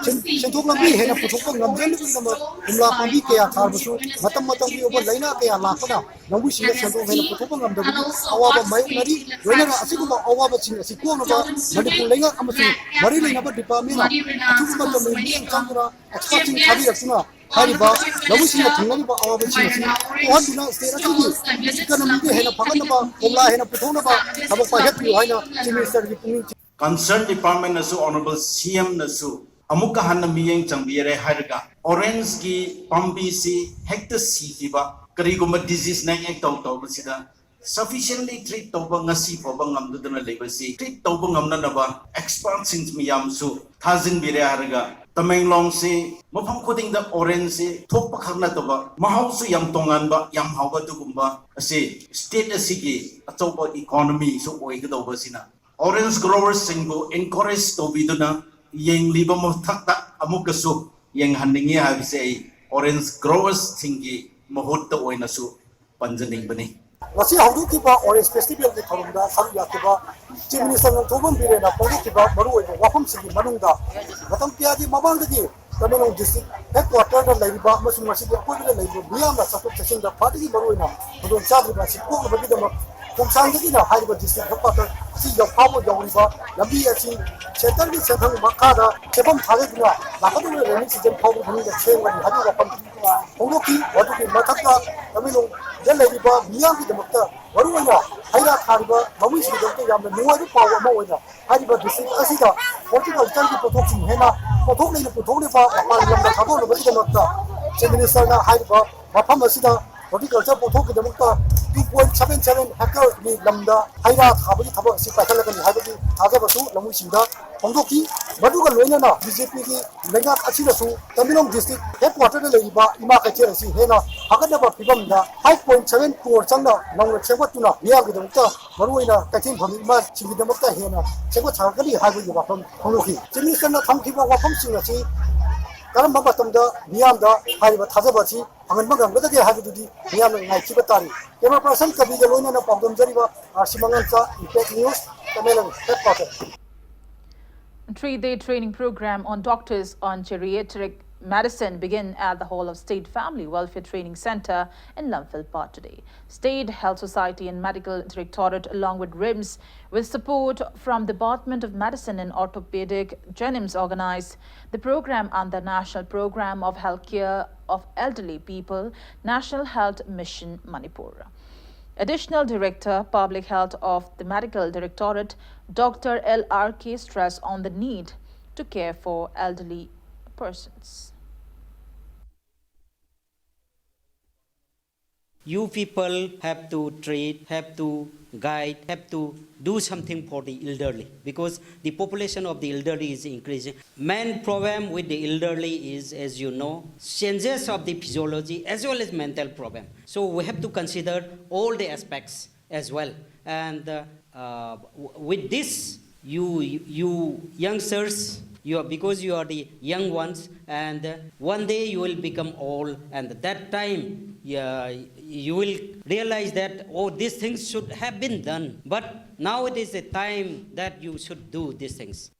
ꯁꯦꯟ-, ꯁꯦꯟꯊꯣꯛ ꯂꯝꯕꯤ ꯍꯦꯟꯅ ꯄꯨꯊꯣꯛꯄ ꯉꯝꯖꯅꯕꯒꯤꯗꯃꯛ ꯀꯣꯝꯂꯥ ꯄꯥꯝꯕꯤ ꯀꯌꯥ ꯊꯥꯔꯕꯁꯨ ꯃꯇꯝ ꯃꯇꯝꯒꯤ ꯑꯣꯏꯕ ꯂꯥꯏꯅꯥ ꯀꯌꯥ ꯂꯥꯛꯄꯅ ꯂꯧꯃꯤꯁꯤꯡꯗ ꯁꯦꯟꯗꯣꯡ ꯍꯦꯟꯅ ꯄꯨꯊꯣꯛꯄ ꯉꯝꯗꯕꯒꯤ ꯑꯋꯥꯕ ꯃꯥꯌꯣꯛꯅꯔꯤ꯫ ꯂꯣꯏꯅꯅ ꯑꯁꯤꯒꯨꯝꯕ ꯑꯋꯥꯕꯁꯤꯡ ꯑꯁꯤ ꯀꯣꯛꯅꯕ ꯃꯅꯤꯄꯨꯔ ꯂꯩꯉꯥꯛ ꯑꯃꯁꯨꯡ ꯃꯔꯤ ꯂꯩꯅꯕ ꯗꯤꯄꯥꯔꯠꯃꯦꯟꯅ ꯑꯊꯨꯕ ꯃꯇꯝꯗ ꯃꯤꯠꯌꯦꯡ ꯆꯪꯗꯨꯅ ꯑꯦꯛꯁꯄꯔꯠꯁꯤꯡ ꯊꯥꯕꯤꯔꯛꯇꯨꯅ ꯍꯥꯏꯔꯤꯕ ꯂꯧꯃꯤꯁꯤꯡꯅ ꯊꯦꯡꯅꯔꯤꯕ ꯑꯋꯥꯕꯁꯤꯡ ꯑꯁꯤ ꯀꯣꯛꯍꯟꯗꯨꯅ ꯁ꯭ꯇꯦꯠ ꯑꯁꯤꯒꯤ ꯏꯀꯣꯅꯣꯃꯤꯗ ꯍꯦꯟꯅ ꯐꯒꯠꯅꯕ, ꯀꯣꯝꯂꯥ ꯍꯦꯟꯅ ꯄꯨꯊꯣꯛꯅꯕ ꯊꯕꯛ ꯄꯥꯏꯈꯠꯄꯤꯌꯨ ꯍꯥꯏꯅ ꯆꯤꯐ ꯃꯤꯅꯤꯁꯇꯔꯒꯤ ꯄꯨꯛꯅꯤꯡ ꯆꯤꯡ- Concerned department ꯅꯁꯨ, ꯑꯣꯅꯔꯦꯕꯜ ꯁꯤ ꯑꯦꯝ ꯅꯁꯨ ꯑꯃꯨꯛꯀ ꯍꯟꯅ ꯃꯤꯠꯌꯦꯡ ꯆꯪꯕꯤꯔꯦ ꯍꯥꯏꯔꯒ, ꯑꯣꯔꯦꯟꯖꯀꯤ ꯄꯥꯝꯕꯤꯁꯤ ꯍꯦꯛꯇ ꯁꯤꯈꯤꯕ, ꯀꯔꯤꯒꯨꯝꯕ ꯗꯤꯖꯤꯖꯅ ꯍꯦꯛ ꯇꯧ ꯇꯧꯕꯁꯤꯗ, ꯁꯐꯤꯁꯤꯌꯦꯟꯂꯤ ꯇ꯭ꯔꯤꯠ ꯇꯧꯕ ꯉꯁꯤ ꯐꯥꯎꯕ ꯉꯝꯗꯗꯨꯅ ꯂꯩꯕꯁꯤ ꯇ꯭ꯔꯤꯠ ꯇꯧꯕ ꯉꯝꯅꯅꯕ ꯑꯦꯛꯁꯄꯔꯠꯁꯤꯡ ꯃꯌꯥꯝꯁꯨ ꯊꯥꯖꯤꯟꯕꯤꯔꯦ ꯍꯥꯏꯔꯒ, ꯇꯃꯦꯡꯂꯣꯡꯁꯤ ꯃꯐꯝ ꯈꯨꯗꯤꯡꯗ ꯑꯣꯔꯦꯟꯖꯁꯤ ꯊꯣꯛꯄ ꯈꯛ ꯅꯠꯇꯕ, ꯃꯍꯥꯎꯁꯨ ꯌꯥꯝ ꯇꯣꯉꯥꯟꯕ, ꯌꯥꯝ ꯍꯥꯎꯕ, ꯑꯗꯨꯒꯨꯝꯕ ꯑꯁꯤ ꯁ꯭ꯇꯦꯠ ꯑꯁꯤꯒꯤ ꯑꯆꯧꯕ ꯏꯀꯣꯅꯣꯃꯤꯁꯨ ꯑꯣꯏꯒꯗꯧꯕꯁꯤꯅ, ꯑꯣꯔꯦꯟꯖ ꯒ꯭ꯔꯣꯋꯔꯁꯤꯡꯕꯨ ꯑꯦꯟꯀꯔꯦꯖ ꯇꯧꯕꯤꯗꯨꯅ ꯌꯦꯡꯂꯤꯕ ꯃꯊꯛꯇ ꯑꯃꯨꯛꯀꯁꯨ ꯌꯦꯡꯍꯟꯅꯤꯡꯉꯤ ꯍꯥꯏꯕꯁꯦ ꯑꯩ ꯑꯣꯔꯦꯟꯖ ꯒ꯭ꯔꯣꯋꯔꯁꯤꯡꯒꯤ ꯃꯍꯨꯠꯇ ꯑꯣꯏꯅꯁꯨ ꯄꯟꯖꯅꯤꯡꯕꯅꯤ꯫ ꯉꯁꯤ ꯍꯧꯗꯣꯛꯈꯤꯕ ꯑꯣꯔꯦꯟꯖ ꯐꯦꯁꯇꯤꯚꯦꯜꯒꯤ ꯊꯧꯔꯝꯗ ꯁꯔꯨꯛ ꯌꯥꯈꯤꯕ ꯆꯤꯐ ꯃꯤꯅꯤꯁꯇꯔ ꯅꯣꯡꯊꯣꯝꯕꯝ ꯕꯤꯔꯦꯟꯅ ꯐꯣꯡꯗꯣꯛꯈꯤꯕ ꯃꯔꯨꯑꯣꯏꯕ ꯋꯥꯐꯝꯁꯤꯡꯒꯤ ꯃꯅꯨꯡꯗ, ꯃꯇꯝ ꯀꯌꯥꯒꯤ ꯃꯃꯥꯡꯗꯒꯤ ꯇꯃꯦꯡꯂꯣꯡ ꯗꯤꯁꯇ꯭ꯔꯤꯛ ꯍꯦꯗꯀ꯭ꯋꯥꯇꯔꯗ ꯂꯩꯔꯤꯕ ꯑꯃꯁꯨꯡ ꯃꯁꯤꯒꯤ ꯑꯀꯣꯏꯕꯗ ꯂꯩꯔꯤꯕ ꯃꯤꯌꯥꯝꯅ ꯆꯠꯊꯣꯛ ꯆꯠꯁꯤꯟꯗ ꯈ꯭ꯋꯥꯏꯗꯒꯤ ꯃꯔꯨꯑꯣꯏꯅ ꯈꯨꯗꯣꯡꯆꯥꯗ꯭ꯔꯤꯕ ꯑꯁꯤ ꯀꯣꯛꯅꯕꯒꯤꯗꯃꯛ ꯈꯣꯡꯁꯥꯡꯗꯒꯤꯅ ꯍꯥꯏꯔꯤꯕ ꯗꯤꯁꯇ꯭ꯔꯤꯛ ꯍꯦꯗꯀ꯭ꯋꯥꯇꯔ ꯑꯁꯤ ꯌꯧꯐꯥꯕ ꯌꯧꯔꯤꯕ ꯂꯝꯕꯤ ꯑꯁꯤ ꯁꯦꯟꯇꯔꯒꯤ ꯁꯦꯟꯊꯪ ꯃꯈꯥꯗ ꯁꯦꯝꯐꯝ ꯊꯥꯗꯗꯨꯅ ꯂꯥꯛꯀꯗꯧꯔꯤꯕ ꯔꯦꯅꯤ ꯁꯤꯖꯟ ꯐꯥꯎꯕꯒꯤ ꯃꯅꯨꯡꯗ ꯁꯦꯝꯒꯅꯤ ꯍꯥꯏꯕꯒꯤ ꯋꯥꯐꯝ ꯐꯣꯡꯗꯣꯛꯈꯤ꯫ ꯃꯗꯨꯒꯤ ꯃꯊꯛꯇ ꯇꯃꯦꯡꯂꯣꯡꯗ ꯂꯩꯔꯤꯕ ꯃꯤꯌꯥꯝꯒꯤꯗꯃꯛꯇ ꯃꯔꯨꯑꯣꯏꯅ ꯍꯩ ꯔꯥ ꯊꯥꯔꯤꯕ ꯂꯧꯃꯤꯁꯤꯡꯒꯤꯗꯃꯛꯇ ꯌꯥꯝꯅ ꯅꯨꯡꯉꯥꯏꯕ ꯄꯥꯎ ꯑꯃ ꯑꯣꯏꯅ ꯍꯥꯏꯔꯤꯕ ꯗꯤꯁꯇ꯭ꯔꯤꯛ ꯑꯁꯤꯗ ꯍꯣꯔꯇꯤꯀꯜꯆꯔꯒꯤ ꯄꯣꯠꯊꯣꯛꯁꯤꯡ ꯍꯦꯟꯅ ꯄꯣꯠꯊꯣꯛ ꯂꯩꯅ ꯄꯨꯊꯣꯛꯂꯤꯕ ꯃꯄꯥꯟ ꯂꯝꯗ ꯊꯥꯗꯣꯛꯅꯕꯒꯤꯗꯃꯛꯇ ꯆꯤꯐ ꯃꯤꯅꯤꯁꯇꯔꯅ ꯍꯥꯏꯔꯤꯕ ꯃꯐꯝ ꯑꯁꯤꯗ ꯍꯣꯔꯇꯤꯀꯜꯆꯔ ꯄꯣꯠꯊꯣꯛꯀꯤꯗꯃꯛꯇ ꯇꯨ ꯄꯣꯏꯟ ꯁꯚꯦꯟ ꯁꯚꯦꯟ ꯍꯦꯛꯇꯔꯒꯤ ꯂꯝꯗ ꯍꯩ ꯔꯥ ꯊꯥꯕꯒꯤ ꯊꯕꯛ ꯑꯁꯤ ꯄꯥꯏꯈꯠꯂꯒꯅꯤ ꯍꯥꯏꯕꯒꯤ ꯊꯥꯖꯕꯁꯨ ꯂꯧꯃꯤꯁꯤꯡꯗ ꯐꯣꯡꯗꯣꯛꯈꯤ꯫ ꯃꯗꯨꯒ ꯂꯣꯏꯅꯅ ꯕꯤ ꯖꯦ ꯄꯤꯒꯤ ꯂꯩꯉꯥꯛ ꯑꯁꯤꯅꯁꯨ ꯇꯃꯦꯡꯂꯣꯡ ꯗꯤꯁꯇ꯭ꯔꯤꯛ ꯍꯦꯗꯀ꯭ꯋꯥꯇꯔꯗ ꯂꯩꯔꯤꯕ ꯏꯃꯥ ꯀꯩꯊꯦꯜ ꯑꯁꯤ ꯍꯦꯟꯅ ꯐꯒꯠꯅꯕ ꯐꯤꯕꯝꯗ ꯐꯥꯏꯚ ꯄꯣꯏꯟ ꯁꯚꯦꯟ ꯀ꯭ꯔꯣꯔ ꯆꯪꯅ ꯅꯧꯅ ꯁꯦꯝꯒꯠꯇꯨꯅ ꯃꯤꯌꯥꯝꯒꯤꯗꯃꯛꯇ, ꯃꯔꯨꯑꯣꯏꯅ ꯀꯩꯊꯦꯜ ꯐꯝꯃꯤ ꯏꯃꯥꯁꯤꯡꯒꯤꯗꯃꯛꯇ ꯍꯦꯟꯅ ꯁꯦꯝꯒꯠ ꯁꯥꯒꯠꯀꯅꯤ ꯍꯥꯏꯕꯒꯤ ꯋꯥꯐꯝ ꯐꯣꯡꯗꯣꯛꯈꯤ꯫ ꯆꯤꯐ ꯃꯤꯅꯤꯁꯇꯔꯅ ꯊꯝꯈꯤꯕ ꯋꯥꯐꯝꯁꯤꯡ ꯑꯁꯤ ꯀꯔꯝꯕ ꯃꯇꯝꯗ ꯃꯤꯌꯥꯝꯗ ꯍꯥꯏꯔꯤꯕ ꯊꯥꯖꯕ ꯑꯁꯤ ꯐꯪꯍꯟꯕ ꯉꯝꯒꯗꯒꯦ ꯍꯥꯏꯕꯗꯨꯗꯤ ꯃꯤꯌꯥꯝꯅ ꯉꯥꯏꯈꯤꯕ ꯇꯥꯔꯤ꯫ Camera person ꯀꯕꯤꯒ ꯂꯣꯏꯅꯅ ꯄꯥꯎꯗꯝꯖꯔꯤꯕ R C ꯃꯉꯥꯡꯆꯥ, Impact News, Tamenglong headquarter. Three-day training program on doctors on geriatric medicine began at the Hall of State Family Welfare Training Center in Lamphel Park today. State Health Society and Medical Directorate, along with RIMS, with support from Department of Medicine and Orthopedic, JNIMS, organized the program under National Program of Healthcare of Elderly People, National Health Mission Manipur. Additional Director, Public Health of the Medical Directorate, Doctor L R K, stressed on the need to care for elderly persons. You people have to treat, have to guide, have to do something for the elderly, because the population of the elderly is increasing. Main problem with the elderly is, as you know, changes of the physiology as well as mental problem. So we have to consider all the aspects as well. And uh, uh, w- with this, you, you youngsters, you are, because you are the young ones, and uh, one day you will become old, and that time, yeah, you will realize that, oh, these things should have been done, but now it is the time that you should do these things.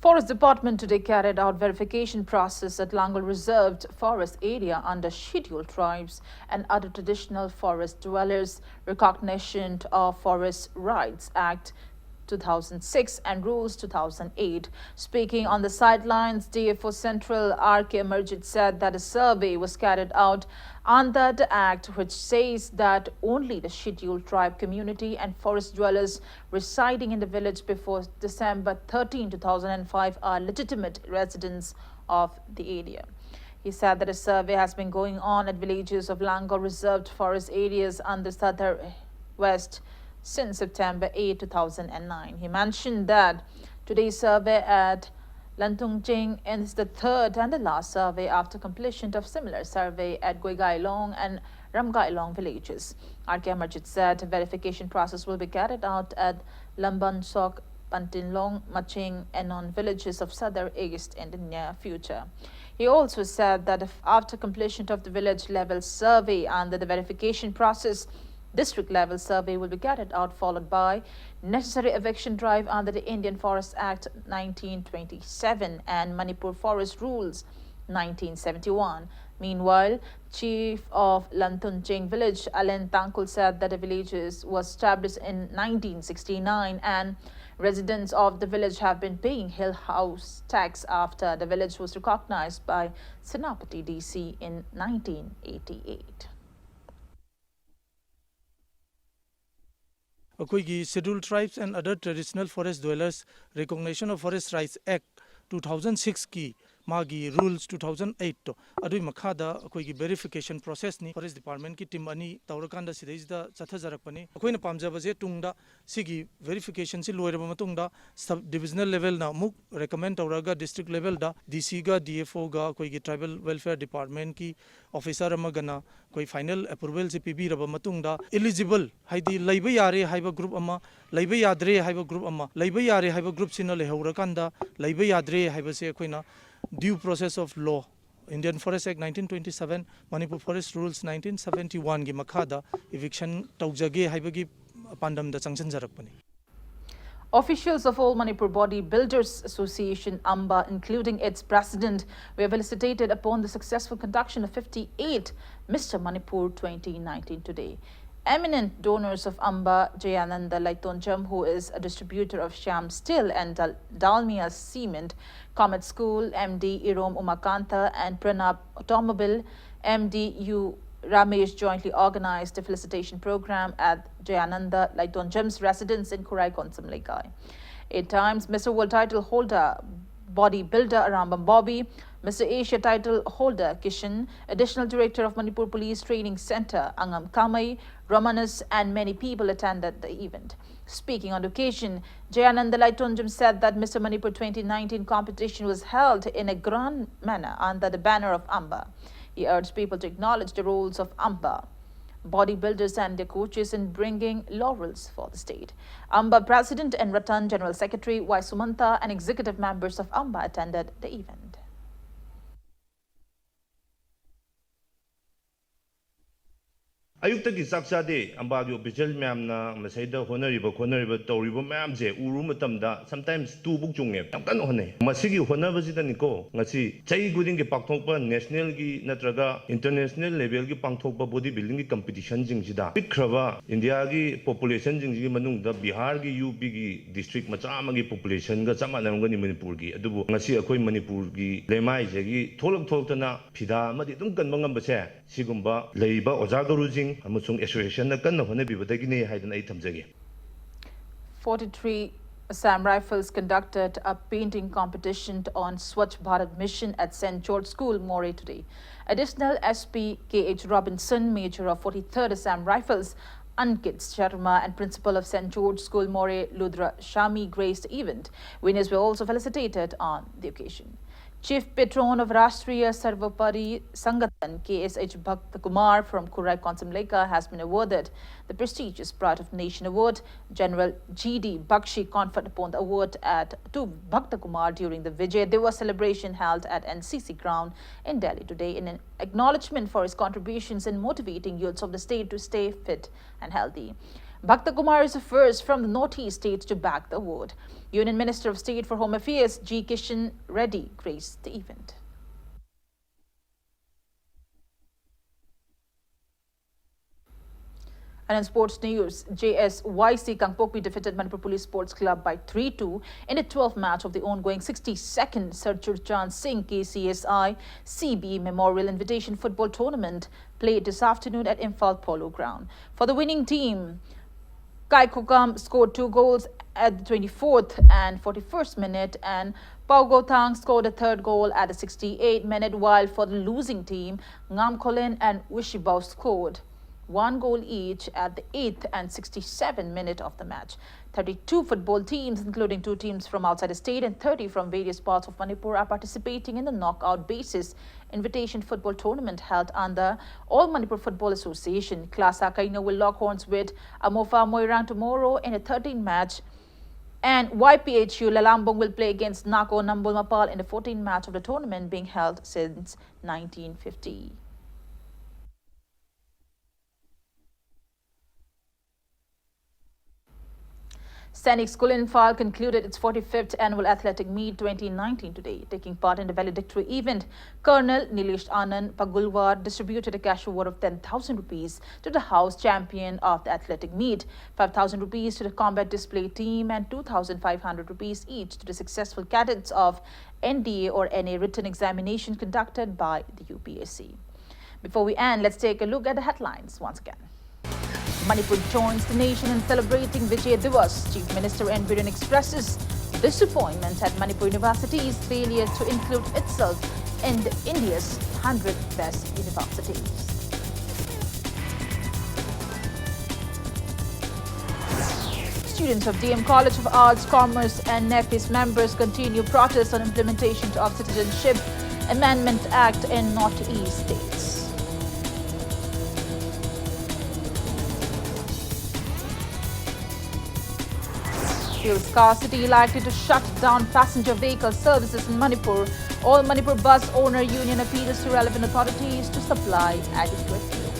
Forest Department today carried out verification process at Langal Reserved Forest Area under Scheduled Tribes and Other Traditional Forest Dwellers Recognition of Forest Rights Act two thousand six and Rules two thousand eight. Speaking on the sidelines, D F O Central R K Amarjit said that a survey was carried out under the Act, which says that only the Scheduled Tribe community and forest dwellers residing in the village before December thirteen, two thousand and five are legitimate residents of the area. He said that a survey has been going on at villages of Langal Reserved Forest Areas under Sadar West since September eighth, two thousand and nine. He mentioned that today's survey at Lantungjing is the third and the last survey after completion of similar survey at Goigailong and Ramgailong villages. R K Amarjit said verification process will be carried out at Lambansok Pantinlong, Maching, and non villages of Sadar East in the near future. He also said that if, after completion of the village level survey under the verification process, district level survey will be carried out, followed by necessary eviction drive under the Indian Forest Act nineteen twenty-seven and Manipur Forest Rules nineteen seventy-one. Meanwhile, chief of Lantunching village, Alen Tangkhul, said that the village is- was established in nineteen sixty-nine and residents of the village have been paying hill house tax after the village was recognized by Senapati D C in nineteen eighty-eight. ꯑꯩꯈꯣꯏꯒꯤ Scheduled Tribes and Other Traditional Forest Dwellers Recognition of Forest Rights Act two thousand six ꯀꯤ ꯃꯥꯒꯤ rules two thousand eight ꯇꯣ, ꯑꯗꯨꯒꯤ ꯃꯈꯥꯗ ꯑꯩꯈꯣꯏꯒꯤ verification process ꯅꯤ꯫ Forest Department ꯀꯤ team ꯑꯅꯤ ꯇꯧꯔꯀꯥꯟꯗ ꯁꯤꯗꯩꯁꯤꯗ ꯆꯠꯊꯖꯔꯛꯄꯅꯤ꯫ ꯑꯩꯈꯣꯏꯅ ꯄꯥꯝꯖꯕꯁꯦ ꯇꯨꯡꯗ ꯁꯤꯒꯤ verification ꯁꯤ ꯂꯣꯏꯔꯕ ꯃꯇꯨꯡꯗ sub divisional level ꯅ ꯑꯃꯨꯛ recommend ꯇꯧꯔꯒ district level ꯗ D C ꯒ D F O ꯒ ꯑꯩꯈꯣꯏꯒꯤ Tribal Welfare Department ꯀꯤ officer ꯑꯃꯒꯅ ꯑꯩꯈꯣꯏ final approval ꯁꯤ ꯄꯤꯕꯤꯔꯕ ꯃꯇꯨꯡꯗ eligible, ꯍꯥꯏꯗꯤ ꯂꯩꯕ ꯌꯥꯔꯦ ꯍꯥꯏꯕ group ꯑꯃ, ꯂꯩꯕ ꯌꯥꯗ꯭ꯔꯦ ꯍꯥꯏꯕ group ꯑꯃ, ꯂꯩꯕ ꯌꯥꯔꯦ ꯍꯥꯏꯕ group ꯁꯤꯅ ꯂꯩꯍꯧꯔꯀꯥꯟꯗ ꯂꯩꯕ ꯌꯥꯗ꯭ꯔꯦ ꯍꯥꯏꯕꯁꯦ ꯑꯩꯈꯣꯏꯅ due process of law, Indian Forest Act nineteen twenty-seven, Manipur Forest Rules nineteen seventy-one ꯒꯤ ꯃꯈꯥꯗ eviction ꯇꯧꯖꯒꯦ ꯍꯥꯏꯕꯒꯤ ꯄꯥꯟꯗꯝꯗ ꯆꯪꯁꯤꯟꯖꯔꯛꯄꯅꯤ꯫ Officials of All Manipur Body Builders Association, AMBA, including its president, were felicitated upon the successful conduction of fifty-eight Mister Manipur twenty nineteen today. Eminent donors of AMBA, Jayananda Laitonjam, who is a distributor of Shyam Steel and Dal- Dalmia Cement, Comet School, M D Irom Umakanta, and Pranab Automobile, M D U Ramesh jointly organized a felicitation program at Jayananda Laitonjam's residence in Khurai Konsam Leikai. Eight times Mister World title holder bodybuilder Arambam Bobby, Mister Asia title holder Kishan, Additional Director of Manipur Police Training Center Angam Kamai, Romanus, and many people attended the event. Speaking on the occasion, Jayananda Laitonjam said that Mister Manipur twenty nineteen competition was held in a grand manner under the banner of AMBA. He urged people to acknowledge the roles of AMBA. bodybuilders and their coaches in bringing laurels for the state. AMBA President N Ratan, General Secretary Y Sumanta, and executive members of AMBA attended the event. ꯑꯌꯨꯛꯇꯒꯤ ꯆꯥꯛ ꯆꯥꯗꯦ꯫ ꯑꯝꯕꯥꯒꯤ official ꯃꯌꯥꯝꯅ ꯃꯁꯩꯗ ꯍꯣꯠꯅꯔꯤꯕ ꯈꯣꯠꯅꯔꯤꯕ ꯇꯧꯔꯤꯕ ꯃꯌꯥꯝꯁꯦ ꯎꯔꯨꯕ ꯃꯇꯝꯗ sometimes ꯇꯨꯕꯨꯛ ꯆꯨꯡꯉꯦ꯫ ꯌꯥꯝ ꯀꯟꯅ ꯍꯣꯠꯅꯩ꯫ ꯃꯁꯤꯒꯤ ꯍꯣꯠꯅꯕꯁꯤꯗꯅꯤꯀꯣ ꯉꯁꯤ ꯆꯍꯤ ꯈꯨꯗꯤꯡꯒꯤ ꯄꯥꯡꯊꯣꯛꯄ ꯅꯦꯁꯅꯦꯜꯒꯤ ꯅꯠꯇ꯭ꯔꯒ ꯏꯟꯇꯔꯅꯦꯁꯅꯦꯜ ꯂꯦꯚꯦꯜꯒꯤ ꯄꯥꯡꯊꯣꯛꯄ ꯕꯣꯗꯤ ꯕꯤꯜꯗꯤꯡꯒꯤ ꯀꯝꯄꯤꯇꯤꯁꯟꯁꯤꯡꯁꯤꯗ ꯄꯤꯛꯈ꯭ꯔꯕ ꯏꯟꯗꯤꯌꯥꯒꯤ ꯄꯣꯄꯨꯂꯦꯁꯟꯁꯤꯡꯁꯤꯒꯤ ꯃꯅꯨꯡꯗ ꯕꯤꯍꯥꯔꯒꯤ ꯌꯨ ꯄꯤꯒꯤ ꯗꯤꯁꯇ꯭ꯔꯤꯛ ꯃꯆꯥ ꯑꯃꯒꯤ ꯄꯣꯄꯨꯂꯦꯁꯟꯒ ꯆꯞ ꯃꯥꯟꯅꯔꯝꯒꯅꯤ ꯃꯅꯤꯄꯨꯔꯒꯤ꯫ ꯑꯗꯨꯕꯨ ꯉꯁꯤ ꯑꯩꯈꯣꯏ ꯃꯅꯤꯄꯨꯔꯒꯤ ꯂꯩꯃꯥꯏꯁꯤꯗꯒꯤ ꯊꯣꯛꯂꯛ ꯊꯣꯛꯂꯛꯇꯅ ꯐꯤꯗꯥ ꯑꯃꯗꯤ ꯑꯗꯨꯝ ꯀꯟꯕ ꯉꯝꯕꯁꯦ ꯁꯤꯒꯨꯝꯕ ꯂꯩꯔꯤꯕ ꯑꯣꯖꯥ ꯒꯨꯔꯨꯁꯤꯡ ꯑꯃꯁꯨꯡ ꯑꯦꯁꯣꯁꯤꯌꯦꯁꯟꯅ ꯀꯟꯅ ꯍꯣꯠꯅꯕꯤꯕꯗꯒꯤꯅꯦ ꯍꯥꯏꯗꯅ ꯑꯩ ꯊꯝꯖꯒꯦ꯫ Forty-three Assam Rifles conducted a painting competition on Swachh Bharat Mission at Saint George School, Moreh today. Additional S P K H Robinson, Major of forty-third Assam Rifles, Ankit Sharma, and Principal of Saint George School, Moreh, Ludra Shami, graced the event. Winners were also felicitated on the occasion. Chief Patron of Rashtriya Sarvopari Sangathan, K S H Bhakta Kumar from Khurai Konsam Leka, has been awarded the prestigious Pride of Nation Award. General G D Bakshi conferred upon the award at to Bhakta Kumar during the Vijay Diwas celebration held at N C C ground in Delhi today in an acknowledgement for his contributions in motivating youths of the state to stay fit and healthy. Bhakta Kumar is the first from the Northeast state to bag the award. Union Minister of State for Home Affairs G Kishan Reddy graced the event. And in sports news, J S Y C Kangpokpi defeated Manipur Police Sports Club by three two in the twelfth match of the ongoing sixty-second Sir Churchan Singh K C S I C B Memorial Invitation Football Tournament played this afternoon at Imphal Polo Ground. For the winning team, Kaikhokam scored two goals at the twenty-fourth and forty-first minute, and Pau Gothang scored a third goal at the sixty-eighth minute, while for the losing team, Ngamkholin and Wishibao scored one goal each at the eighth and sixty-seven minute of the match. Thirty-two football teams, including two teams from outside the state and thirty from various parts of Manipur, are participating in the knockout basis invitation football tournament held under All Manipur Football Association. Class Akaino will lock horns with Amofa Moirang tomorrow in a thirteen match, and Y P H U Lalambong will play against Nako Nambol Mapal in the fourteenth match of the tournament being held since nineteen fifty. Sainik School Imphal concluded its forty-fifth Annual Athletic Meet twenty nineteen today. Taking part in the valedictory event, Colonel Nilesh Anand Pagulwar distributed a cash award of ten thousand rupees to the house champion of the athletic meet, five thousand rupees to the combat display team, and two thousand five hundred rupees each to the successful cadets of N D A or N A written examination conducted by the U P S C. Before we end, let's take a look at the headlines once again. Manipur joins the nation in celebrating Vijay Diwas. Chief Minister N Biren expresses disappointment at Manipur University's failure to include itself in the India's hundred best universities. Students of D M College of Arts, Commerce and NEFIS members continue protests on implementation of Citizenship Amendment Act in Northeast states. Fuel scarcity likely to shut down passenger vehicle services in Manipur. All Manipur Bus Owner Union appeals to relevant authorities to supply adequate fuel.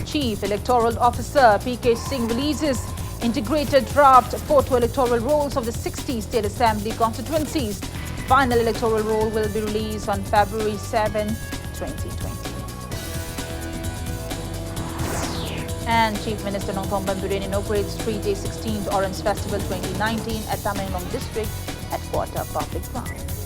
Chief Electoral Officer P K Singh releases integrated draft photo electoral rolls of the sixty state assembly constituencies. Final electoral roll will be released on February seven, twenty twenty. And Chief Minister Nongthombam Biren inaugurates three-day sixteenth Orange Festival twenty nineteen at Tamenglong District Headquarter Public Ground.